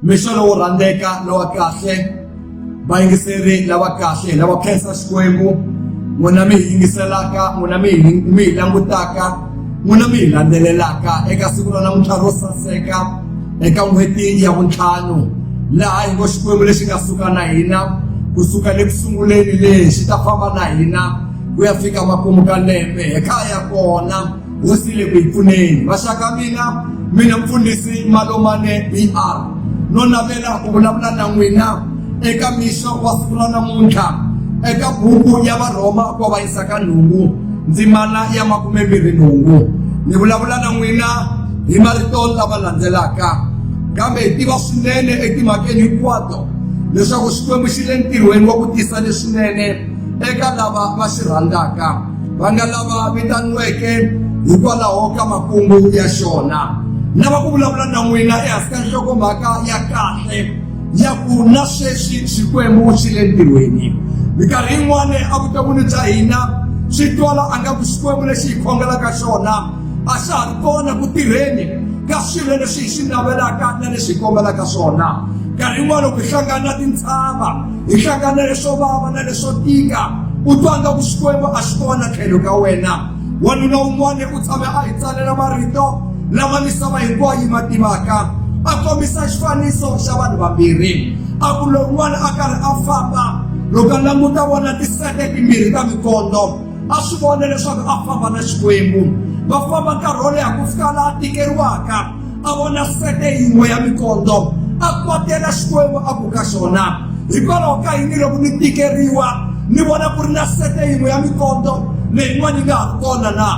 Mixo lowo rhandzeka lowa kahle vayingiseri lava kahle lava khensa Xikwembu n'wina mi hi yingiselaka n'wina mi hi mi hi langutaka n'wina mi hi landzelelaka eka siku ra namuntlha ro saseka eka n'hweti ya vuntlhanu laha hi ngo Xikwembu lexi nga suka na hina kusuka le ku sunguleni leyi xi ta famba na hina ku ya fika makumu ka lembe hi kha ya kona Hosi le ku hi pfuneni. Maxaka mina, mina mfundhisi Malomane BR. No navela ku vulavula na n'wina eka mixo wa siku ra namuntlha eka buku ya Varhoma kwa va yisaka nhungu ndzimana ya 28. Ni vulavula na n'wina hi marito lama landzelaka. Kambe hi tiva swinene etimhakeni hinkwato leswaku Xikwembu xi le ntirhweni wa ku tisa leswinene eka lava va xi rhandzaka. Va nga lava vitaniweke hikwalaho ka makungu ya xona. Lava ku vulavula na n'wina ehansi ka nhlokomhaka ya kahle ya ku na sweswi Xikwembu xi le ntirhweni. Minkarhi yin'wana evuton'wini bya hina swi twala a nga ku Xikwembu lexi hi khongelaka xona a xa ha ri kona ku tirheni ka swilo leswi hi swi navelaka na leswi hi kombelaka swona. Nkarhi yin'wana loko hi hlangana na tintshava hi hlangana leswo vava na leswo tika u twa nga ku Xikwembu a xi kona tlhelo ka wena. Wanuna un'wana u tshame a hi tsalela marito lama misava hinkwayo yi ma tivaka a kombisa xifaniso xa vanhu vambirhi a ku lowun'wana a karhi a famba loko a languta vona tisete timbirhi ta mikondo a swi vona leswaku a famba na Xikwembu va famba nkarhi wo leha ku fika laha tikeriwaka a vona sete yin'we ya mikondo a kwatela Xikwembu a ku ka xona hikwalaho ka yini loko ni tikeriwa ni vona ku ri na sete yin'we ya mikondo leyin'wana yi nga ha ri kona na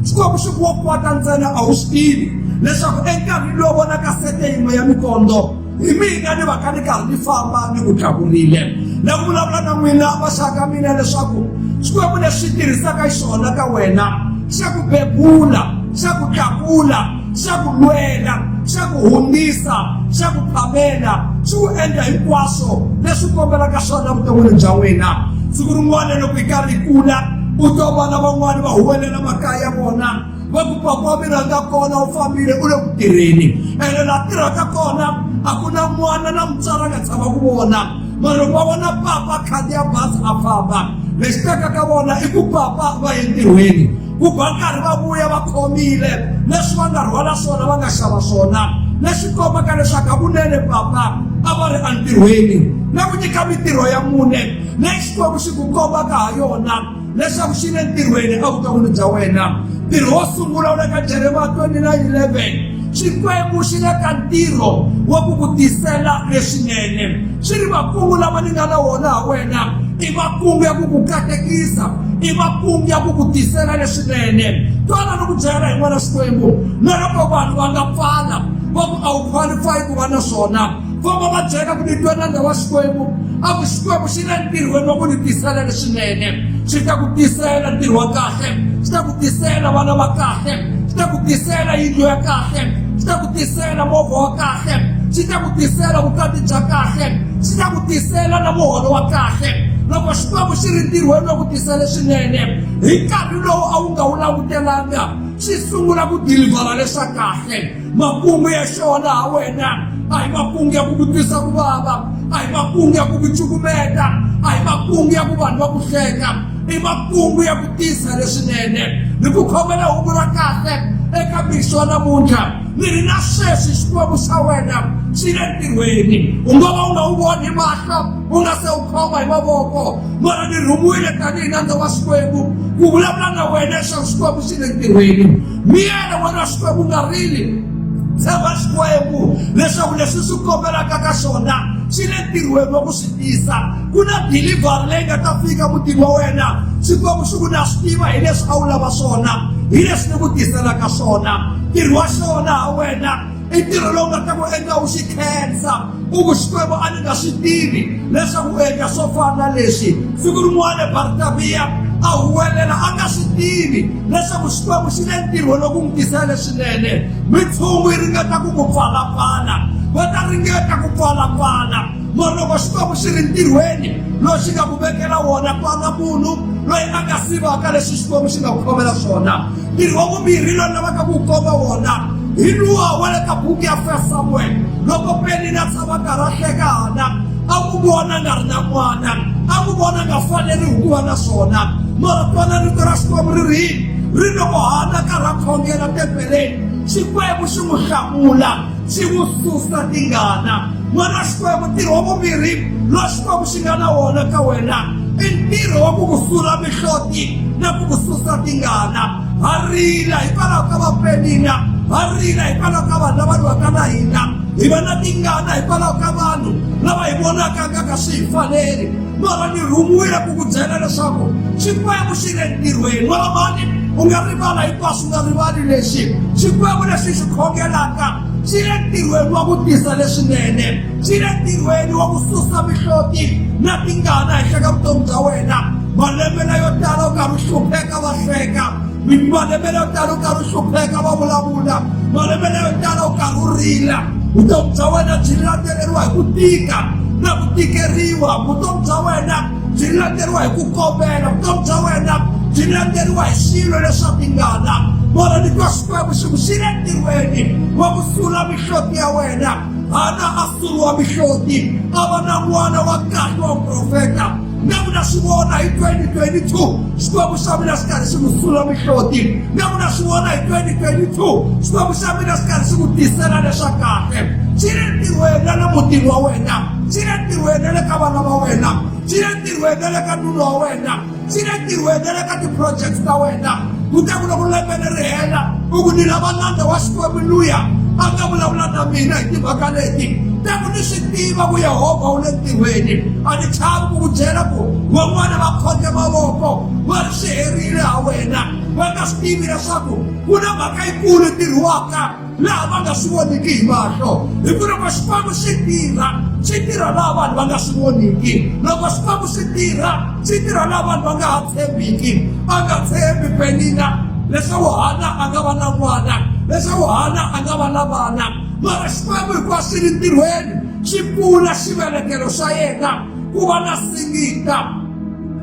Xikwembu xi ku wo kwata ntsena a wu swi tivi leswaku enkarhini lowu vonaka sete yin'we ya mikondo hi mina ni va ka ni karhi ni famba ni ku tlakurile na ku vulavula na n'wina maxaka mina leswaku Xikwembu lexi tirhisaka xona ka wena xa ku bebula xa ku tlakula xa ku lwela xa ku hundzisa xa ku phamela xi ku endla hinkwaswo leswi kombelaka swona vuton'wini bya wena siku rin'wana loko hi karhi hi kula u twa vana van'wani va huwelela makaya ya vona va ku papa wa mina nga kona u fambile u le ku tirheni ene la tirhaka kona a ku na n'wana na mutswari a nga tshama ku vona mara loko va vona papa khandziya bazi a famba lexi taka ka vona i ku papa va ye ntirhweni ku ba nkarhi va vuya va khomile leswi va nga rhwala swona va nga xava swona leswi kombaka leswaku hakunene papa a va ri entirhweni na ku nyika mintirho ya mune leyi Xikwembu xi ku kombaka ha yona leswaku xi le ntirhweni evuton'wini bya wena ntirho wo sungula wu le ka Jeremiya 29:11 Xikwembu xi le ka ntirho wa ku ku tisela leswinene swi ri makungu lama ni nga na wona ha wena i makungu ya ku ku katekisa i makungu ya ku ku tisela leswinene twana ni ku byela hi n'wana Xikwembu na loko vanhu va nga pfala va ku a wu qualify ku va na swona famba va byela ku ni twa nandza wa Xikwembu a ku Xikwembu xi le ntirhweni wa ku ni tisela leswinene xi ta ku tisela ntirho wa kahle xi ta ku tisela vana va kahle xi ta ku tisela yindlu ya kahle xi ta ku tisela movha wa kahle xi ta ku tisela vukati bya kahle xi ta ku tisela na muholo wa kahle loko Xikwembu xi ri ntirhweni wa ku tisa leswinene hi nkarhi lowu a wu nga wu langutelanga xi sungula ku dilivhara leswa kahle makungu ya xona ha wena a hi makungu ya ku ku twisa ku vava a hi makungu ya ku ku cukumeta a hi makungu ya ku vanhu va ku hleka i makungu ya ku tisa leswinene ni ku khomela hungu ra kahle eka mixo wa namuntlha ni ri na sweswi Xikwembu xa wena xi le ntirhweni u nga va u nga wu voni hi mahlo u nga se wu khoma hi mavoko mara ni rhumiwile tanihi nandza wa Xikwembu ku vulavula na wena leswaku Xikwembu xi le ntirhweni miyela n'wana wa Xikwembu u nga rili tshemba Xikwembu leswaku leswi swi kombelaka ka xona xi le ntirhweni wa ku swi tisa ku na delivery leyi nga ta fika mutini wa wena Xikwembu xi ku na swi tiva hi leswi a wu lava swona hi leswi ni ku tiselaka swona ntirho wa xona ha wena i ntirho lowu nga ta ku endla u xi khensa u ku Xikwembu a ni nga swi tivi leswaku u endla swo fana na leswi siku rin'wana Bartamiya a huwelela a nga swi tivi leswaku Xikwembu xi le ntirhweni wa ku n'wi tisela leswinene mitshungu yi ringeta ku ku pfalapfala va ta ringeta ku pfalapfala mara loko Xikwembu xi ri ntirhweni lowu xi nga ku vekela wona kwala munhu loyi a nga sivaka leswi Xikwembu xi nga ku khomela swona ntirho wa vumbirhi lowu lavaka ku komba wona Hi luwa wa le ka buku ya First Samuel loko Penina a tshama karhi a hleka Hana a n'wi vona nga ri na n'wana a n'wi vona nga faneriwi ku va na swona mara twana rito ra Xikwembu ri ri yini ri loko Hana karhi a khongela tempeleni Xikwembu xi n'wi hlamula xi n'wi susa tingana n'wana wa Xikwembu ntirho wa vumbirhi lowu Xikwembu xi nga na wona ka wena i ntirho wa ku ku sula mihloti na ku ku susa tingana Ha rila hikwalaho ka vapenina, ha rila hikwalaho ka vanhu lava lwaka na hina, hi va na tingana hikwalaho ka vanhu lava hi vonaka nga ka swi hi faneli. Mara ni rhumiwile ku ku byela leswaku Xikwembu xi le ntirhweni. N'wana mani, u nga rivala hinkwaswo, u nga rivali lexi Xikwembu lexi xi khongelaka xi le ntirhweni wa ku tisa leswinene, xi le ntirhweni wa ku susa mihloti na tingana henhla ka vutomi bya wena. Malembe layo tala u karhi u hlupheka va hleka, malembe layo tala u karhi u hlupheka va vulavula, malembe layo tala u karhi u rila. Vutomi bya wena byi landzeleriwa hi ku tika na ku tikeriwa, vutomi bya wena byi landzeriwa hi ku kombela, vutomi bya wena byi landzeriwa hi swilo leswa tingana. Mara ni twa Xikwembu xi ku xi le ntirhweni wa ku sula mihloti ya wena. Hana a suriwa mihloti a va na n'wana wa kahle wa muprofeta. Na ku na swi vona hi 2022 Xikwembu xa mina xi karhi xi ku sula mihloti. Na ku na swi vona hi 2022 Xikwembu xa mina xi karhi xi ku tisela leswa kahle. Xi le ntirhweni na le mutini wa wena, xi le ntirhweni na le ka vana va wena, xi le ntirhweni na le ka nuna wa wena, xi le ntirhweni na le ka ti-projects ta wena. Kutaku loko lembe leri hela u ku ni lava nandza wa Xikwembu luya a nga vulavula na mina hi timhaka leti ta ku ni swi tiva ku Yehovha u le ntirhweni. A ni chavi ku ku byela ku van'wana va khondle mavoko va ri swi herile ha wena va nga swi tivi leswaku ku na mhaka yikulu tirhiwaka laha va nga swi voniki hi mahlo hi ku loko Xikwembu xi tirha xi tirha laha vanhu va nga swi voniki loko Xikwembu xi tirha xi tirha laha vanhu va nga ha tshembiki a nga tshembi Penina leswaku Hana a nga va na n'wana leswaku Hana a nga va na vana mara Xikwembu hikuva xi ri ntirhweni xi pfula xivelekelo xa yena ku va na singita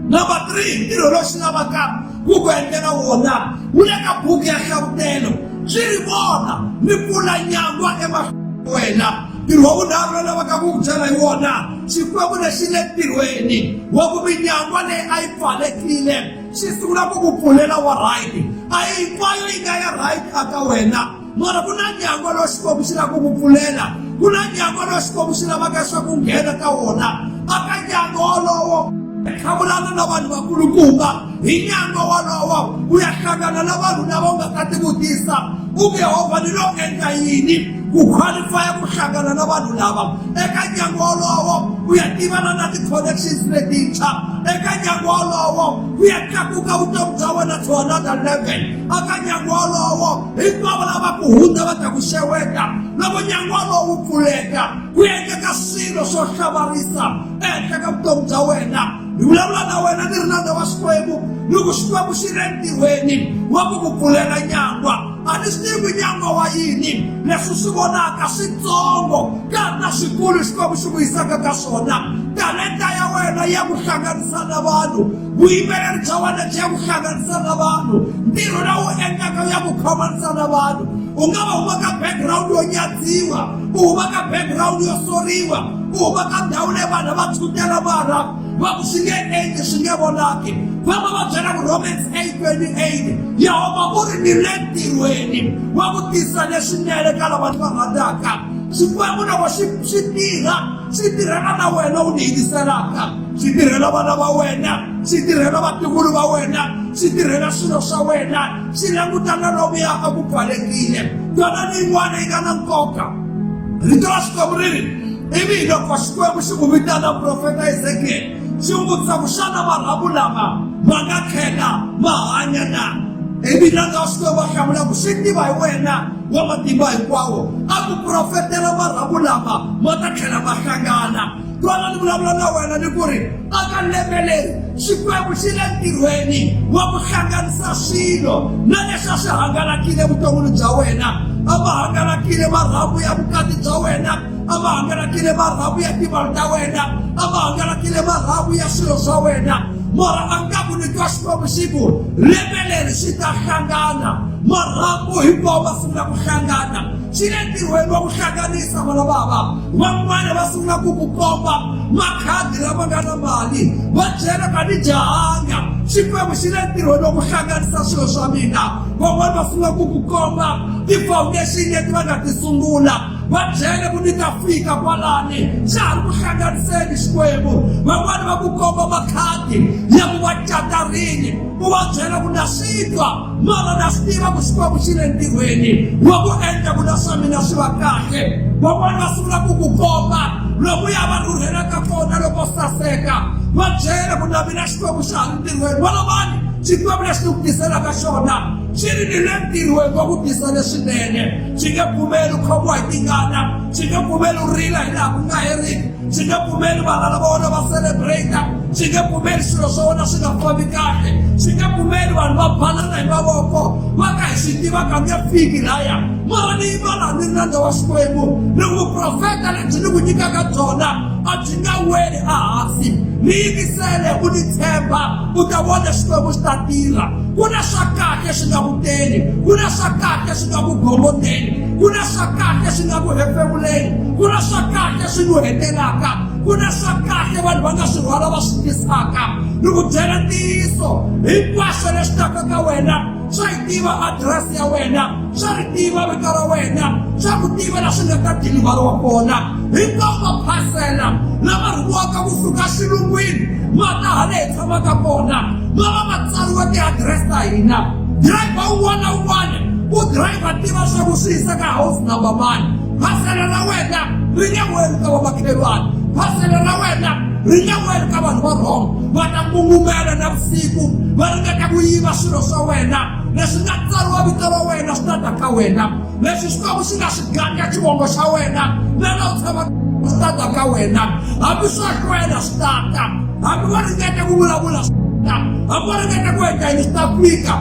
number 3 ntirho lowu xi lavaka ku ku endlela wona wu le ka buku ya Nhlavutelo swi ri vona ni pfula nyangwa emahlweni wena ntirho wa vunharhu lowu lavaka ku ku byela hi wona Xikwembu lexi le ntirhweni wa ku minyangwa leyi a yi pfalekile xi sungula ku ku pfulela wa right a yi hinkwayo yi nga ya right aka wena mara ku na nyangwa lowu Xikwembu xi lava ku ku pfulela ku na nyangwa lowu Xikwembu xi lavaka leswaku u nghena ka wona aka nyangwa wolowo hlamulana na vanhu vakulukumba hi nyangwa wolowo u ya hlangana na vanhu lava u nga ta tivutisa u ku Yehovha ni lo endla yini ku qualifya ku hlangana na vanhu lava eka nyangwa wolowo u ya tivana na ti-connections letintshwa eka nyangwa wolowo ku ya tlakuka vutomi bya wena to another level aka nyangwa wolowo hinkwavo lava ku hundza va ta ku xeweta loko nyangwa lowu wu pfuleka ku endleka swilo swo hlamarisa ehenhla ka vutomi bya wena ni vulavula na wena ni ri nandza wa Xikwembu ni ku Xikwembu xi le ntirhweni wa ku ku pfulela nyangwa a ni swi tivi nyangwa wa yini leswi swi vonaka switsongo ka ha ri na swikulu Xikwembu xi ku yisaka ka swona talenta ya wena ya ku hlanganisa na vanhu vuyimbeleri bya wena byi ya ku hlanganisa na vanhu ntirho lowu endlaka ya ku khomanisa na vanhu u nga va huma ka background yo nyadziwa u huma ka background yo soriwa u huma ka ndhawu leyi vanhu va tshutela vana va ku swi nge endli swi nge vonaki famba va byela ku Romans 8:28 Yehovha u ri ni le ntirhweni wa ku tisa leswinene ka lava va rhandzaka Xikwembu loko xi xi tirha xi tirhela na wena u ni yingiselaka xi tirhela vana va wena xi tirhela vatukulu va wena xi tirhela swilo swa wena xi langutana lomuya a ku pfalekile twanani yin'wana yi nga na nkoka rito ra Xikwembu ri ri ivi hi loko Xikwembu xi ku vitana profeta Ezekiel xi n'wi vutisa ku xana marhambu lama ma nga tlhela ma hanya na ivi nandza wa Xikwembu a hlamula ku swi tiva hi wena wa matimba hinkwawo a ku profetela marhambu lama ma ta tlhela ma hlangana twana ni vulavula na wena ni ku ri aka lembe leri Xikwembu xi le ntirhweni wa ku hlanganisa swilo na leswi a swi hangalakile vuton'wini bya wena a ma hangalakile marhambu ya vukati bya wena a ma hangalakile marhambu ya timali ta wena a ma hangalakile marhambu ya swilo swa wena Mara a nga ku ni twa Xikwembu xi ku lembe leri xi ta hlangana marhambu hinkwawo ma sungula ku hlangana. Xi le ntirhweni wa ku hlanganisa vana vava. Van'wana va sungula ku ku komba makhadi lama nga na mali, va byela ka ni jahanga. Xikwembu xi le ntirhweni wa ku hlanganisa swilo swa mina. Van'wana va sungula ku ku komba ti-foundation leti va nga ti sungula, va byele ku ni ta fika kwalani, xa ha ri ku hlanganiseni Xikwembu. Van'wana va ku komba makhadi ya ku va cata rini, u va byela ku na swi twa mara na swi tiva ku Xikwembu xi le ntirhweni wa ku endla ku na swa mina swi va kahle. Van'wana va sungula ku ku komba lomu ya va rhurhelaka kona loko saseka, va byela ku na mina Xikwembu xa ha ri ntirhweni. Valovani, Xikwembu lexi ni ku tiselaka xona xi ri ni le ntirhweni wa ku tisa leswinene. Xi nge pfumeli u khomiwa hi tingana, xi nge pfumeli u rila hi laha ku nga heriki, xi nge pfumeli valala va wena va celebrate, xi nge pfumeli swilo swa wena swi nga fambi kahle, xi nge pfumeli vanhu va banana hi mavoko va ka hi swi tiva ka nge fiki laya. Mara ni yima laha ni ri nandza wa Xikwembu, ni ku vuprofeta lebyi ni ku nyikaka byona a byi nga weli ehansi. Ni yingisele u ni tshemba, u ta vona Xikwembu xi ta tirha. Ku na swa kahle swi nga ku teni, ku na swa kahle swi nga ku gongondeni, ku na swa kahle swi nga ku hefemuleni, ku na swa kahle swi ku hetelaka, ku na swa kahle vanhu va nga swi rhwala va swi tisaka. Ni ku byela ntiyiso, hinkwaswo leswi taka ka wena swa yi tiva adirese ya wena, swa ri tiva vito ra wena, swa ku tiva la swi nga ta dilivhariwa kona. Hinkwawo maphasela lama rhumiwaka kusuka xilungwini ma ta hale hi tshamaka kona, ma va ma tsariwe tiadirese ta hina. Dirayivha un'wana na un'wana u dirayivha tiva swa ku swi yisa ka house number mani. Phasela ra wena ri nge weli ka vamakhelwani, phasela ra wena ri nge weli ka vanhu va wrong. Va ta ngungumela navusiku va ringeta ku yiva swilo swa wena leswi nga tsariwa vito ra wena swi ta ta ka wena. Leswi Xikwembu xi nga swi gandla xivongo xa wena na la u tshama swi ta ta ka wena. Hambi swa hlwela swi ta ta, hambi va ringeta ku vulavula swi ta, hambi va ringeta ku endla yini swi ta fika.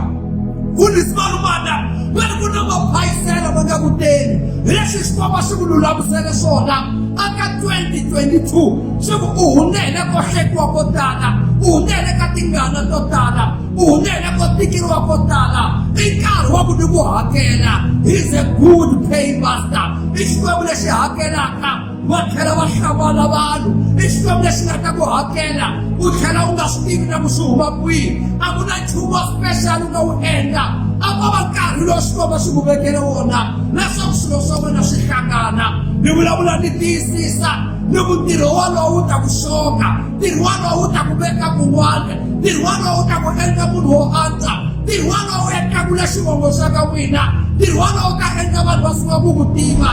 Mfundhisi Malumana va ri ku na maphayisela ma nga ku teni hi leswi Xikwembu a xi ku lulamisele swona aka 2022, xi ku u hundze hi le ko hlekiwa ko tala, u hundze hi le ka tingana to tala, u hundze hi le ko tikeriwa ko tala. I nkarhi wa ku ni ku hakela. He's a good paymaster. I Xikwembu lexi hakelaka va tlhela va hlamala vanhu. I Xikwembu lexi nga ta ku hakela u tlhela u nga swi tivi na ku swi huma kwihi. A ku na nchumu wa special u nga wu endla, a ko va nkarhi lowu Xikwembu xi ku vekele wona leswaku swilo swa wena swi hlangana. Ni vulavula ni tiyisisa ni ku ntirho wolowo wu ta ku xoka, ntirho wolowo wu ta ku veka kun'wana, ntirho wolowo wu ta ku endla munhu wo antswa, ntirho wolowo wu ya tlakula xivongo xa ka n'wina, ntirho wolowo wu ta endla vanhu va sungula ku ku tiva.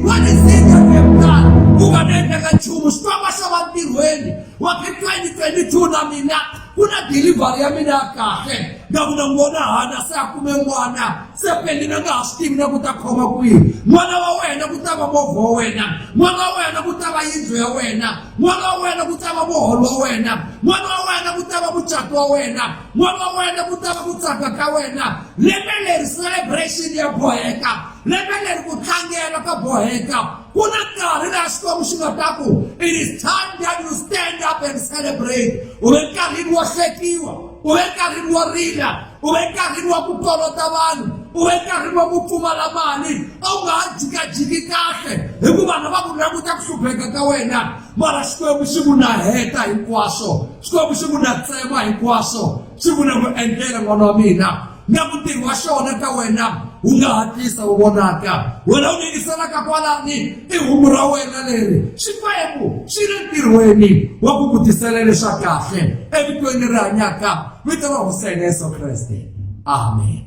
What is it that we have done? U nga ni endlanga nchumu, Xikwembu xa va ntirhweni wa ti 2022 na mina ku na delivery ya mina ya kahle. Nga ku na n'wana hana se a kume n'wana, se Penina nga ha swi tivi na ku ta khoma kwihi. N'wana wa wena ku ta va movha wa wena, n'wana wa wena ku ta va yindlu ya wena, n'wana wa wena ku ta va muholo wa wena, n'wana wa wena ku ta va mucato wa wena, n'wana wa wena ku ta va ku tsaka ka wena. Lembe leri celebration ya boheka, lembe leri ku tlangela ka boheka. Ku na nkarhi laha Xikwembu xi nga ta ku it is time that you stand up and celebrate. U ve nkarhini wo hlekiwa, u ve nkarhini wo rila, u ve nkarhini wa ku kolota vanhu, u ve nkarhini wa ku pfumala mali, a wu nga ha jikajiki kahle hikuva vanhu va ku languta ku hlupheka ka wena. Mara Xikwembu xi ku na heta hinkwaswo, Xikwembu xi ku na tsema hinkwaswo, xi ku na ku endlela n'wana wa mina. Na ku ntirho wa xona ka wena wu nga hatlisa wu vonaka. Wena u yingiselaka kwalani i hungu ra wena leri Xikwembu xi le ntirhweni wa ku ku tisela leswa kahle evitweni leri hanyaka, vito ra Hosi ya hina Yesu Kreste. Amen.